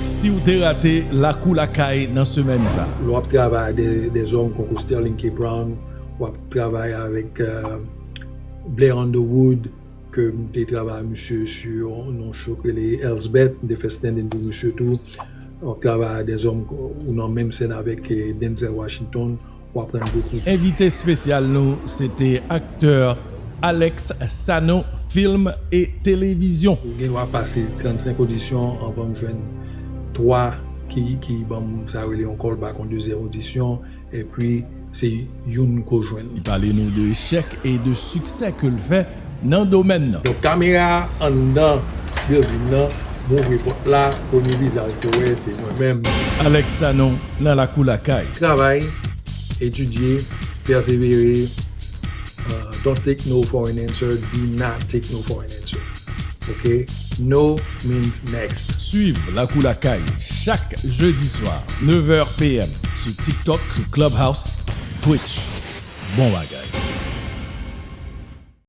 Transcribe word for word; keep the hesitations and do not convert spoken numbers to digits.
Si w te rate Lakou Lakay nan semèn sa. Lè w ap travay ak de, de zòm kon Sterling K. Brown, w ap travay avèk uh, Blair Underwood, ke m te travay ak misye sou yon show ki rele Elsbeth, m te fè stand-in pou misye tou. W ap travay ak de zòm ou nan menm sèn avèk eh, Denzel Washington, w aprann bokou. Envite espesyal nou, se te aktè Alex Sanon, fim e televizyon. Ou gen dwa pase trannsenk odisyon anvan m jwenn twa ki, ki ban m sa rele yon callback, yon dezyèm odisyon, epi se youn ko jwenn. Li pale nou de echèk e de siksè ke l fè nan domèn nan. Donk kamera anndan building nan, m ouvri pòt la, premye vizaj ke w wè se mwen menm. Alex Sanon nan Lakou Lakay. Travay, etidye, pèsevere, uh, don't take no for an answer, do not take no for an answer. Ok? No means next. Swiv Lakou Lakay chak jedi swa, nev è p m, sou TikTok, sou Clubhouse, Twitch. Bon bagay.